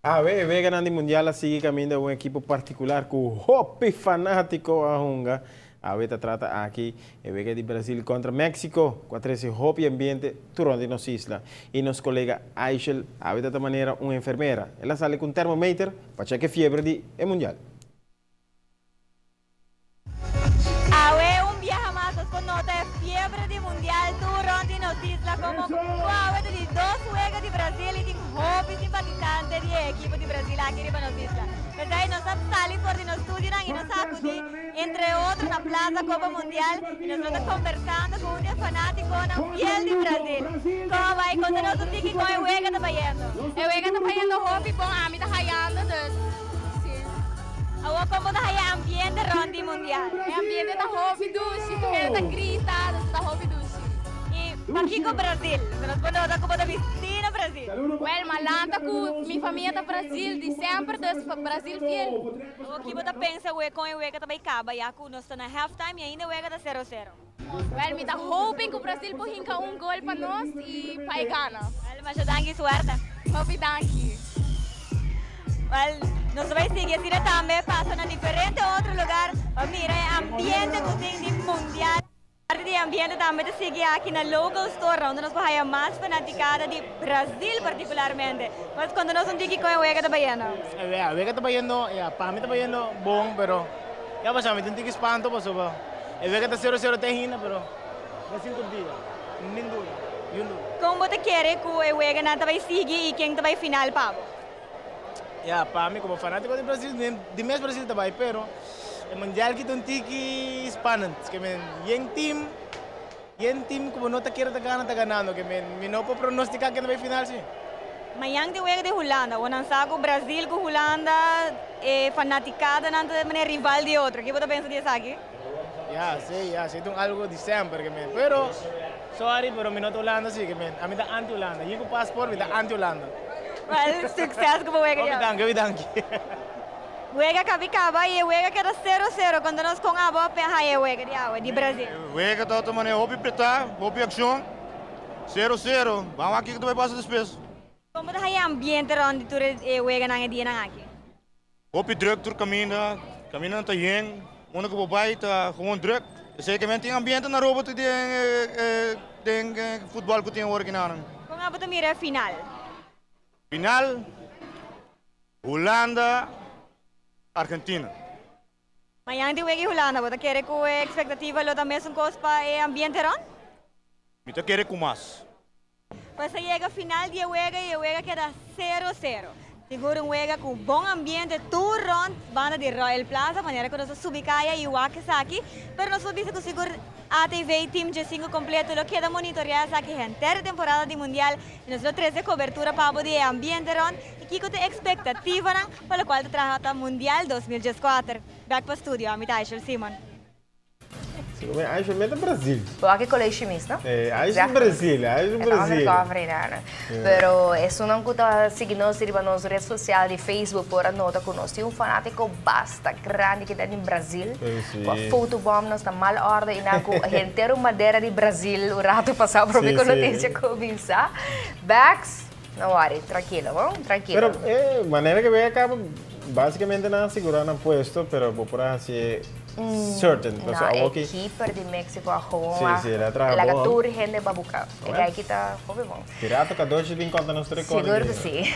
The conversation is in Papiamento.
Awe e weganan di Mundial a sigui kaminda un ekipo partikular ku hopi fanátiko a hunga. Awe ta trata aki e wega di Brazil kontra Mexico ku a trese hopi ambiente tur rònt di nos isla. I nos kolega Aishel awe ta ta manera un enfermera. El a sali ku un termometer pa chèk e fiebre di e Mundial. Awe un biaha mas nos por nota e fiebre di mundial tur rond di nos isla como cu awe ta di dos wega di Brasil y tin hopi simpatizante di e ekipo di Brasil aki riba nos isla. P'esey nos a sali for di nos studionan y nos a acudi entre otro na Plaza Copa Mundial y nos lo ta conversando cu un di e fanaticonan fiel di Brasil. Como bay? Conta nos un tiki con e wega ta bayendo. E wega ta bayendo hopi bon, ami ta hayando dus si. Awor kon bo ta haya ambiente rond di mundial? E ambiente ta hopi dushi, tur hende ta grita, dus ta hopi dushi. I pakiko Brazil? Nos por nota ku bo ta bisti na Brazil. Wel, m'a lanta ku mi famia ta Brazil di semper, dus Brazil fiel. Awor ki bo ta pensa wee kon e wega ta bai kaba ya ku nos ta na half time i ainda e wega ta sero sero? Wel, mi ta hoping ku Brazil por hinka un gol pa nos i pa e gana. Wel, masha danki i suerte. Hopi danki. Wel, nos ta bai sigui asina tambe pasa na diferente otro lugar pa mira e ambiente ku tin di mundial. Parte di e ambiente tambe ta sigui aki na Local Store unda nos por haya mas fanaticada di Brazil particularmente. Pues konta nos un tiki kon e wega ta bayendo. E wega ta bayendo, ya, pa mi ta bayendo bon, pero Ya pasá mi tin tiki spanto pasobra e wega ta sero sero te ahinda pero Brasil tur dia, nin duda, yun duda. Kon bo ta kere ku e weganan ta bai sigui i ken ta bai final pa bo? Ya, pa mi komo fanátiko di Brasil, di mes Brasil ta bai pero e mundial ki ta un tiki spannend, ke men yen team, yen team ku bo no ta kere ta gana ta ganando, ke men mi no por pronostiká ken ta bai final si. Mañan tin wega di Hulanda. Bo nan sa ku Brazil ku Hulanda e fanatikadanan ta manera rival di otro. Ke bo ta pensa di esaki? Ya, si, ya, si ta un algo di semper ke men. Pero, sorry, pero mi no ta Hulanda si ke men. Ami ta anti Hulanda. Yin ku paspoort mi ta anti Hulanda. Well, sukses ku bo wega di Hopi danki, hopi danki. Wega kabi kaba i e wega keda sero sero. Konta nos kon abo a haya e wega di awe di Brazil. Wega tabata manera hopi pretá, hopi akshon. Sero sero, ban wak kiko ta bai pasa despues. Kon bo ta haya ambiente rond di tur e weganan e dianan aki? Hopi druk tur kaminda, kamindanan ta yen, unda ku bo bai ta gewoon druk. Esei ke men tin ambiente na Aruba tur den den futbol ku tin awor kinanan. Kon abo ta mira e final? Final, Hulanda, Argentina. Mañan tin wega i Hulanda, bo ta kere ku e ekspektativa lo ta mesun kos pa e ambiente rònt? Mi ta kere ku mas. Pues a yega final di e wega i e wega keda sero sero. Sigur un wega ku bon ambiente tur rònt banda di Royal Plaza, manera ku nos a subi kaya i wak esaki, pero nos por bisa ku sigur ATV Team Djesinku kompleto lo keda monitorea esaki henter e temporada di Mundial i nos lo trese kobertura pa bo di e ambiente rònt i kiko ta e ekspektativanan pa lokual ta traha ta Mundial 2014. Bek pa studio, ami ta Aishel Simon. Sigur mi Aishel mi ta Brazil. Bo aki colegio mis, no? Eh, Aishel Brazil, Aishel Brazil. E ta undercover ei nan. Pero esunnan cu ta sigui nos riba nos red social di Facebook por a nota cu nos tin un fanatico basta grandi ki ta di Brazil. Cu a photobomb nos na mal orde y nan cu henter un bandera di Brazil un rato pasa prome cu noticia cuminsa. Bax. No worry, trankilo, bon, trankilo. Pero e manera ke bay a kaba, basikamente nan a sigurá nan puesto, pero bo por a hasié certain. No, e keeper di Mexico a gewoon a Sí, sí, el a traha laga bon. tur hende babuka. E guy ki ta hopi bon. Pirato Kadoshi bin konta nos tur e kos Sigur ku si.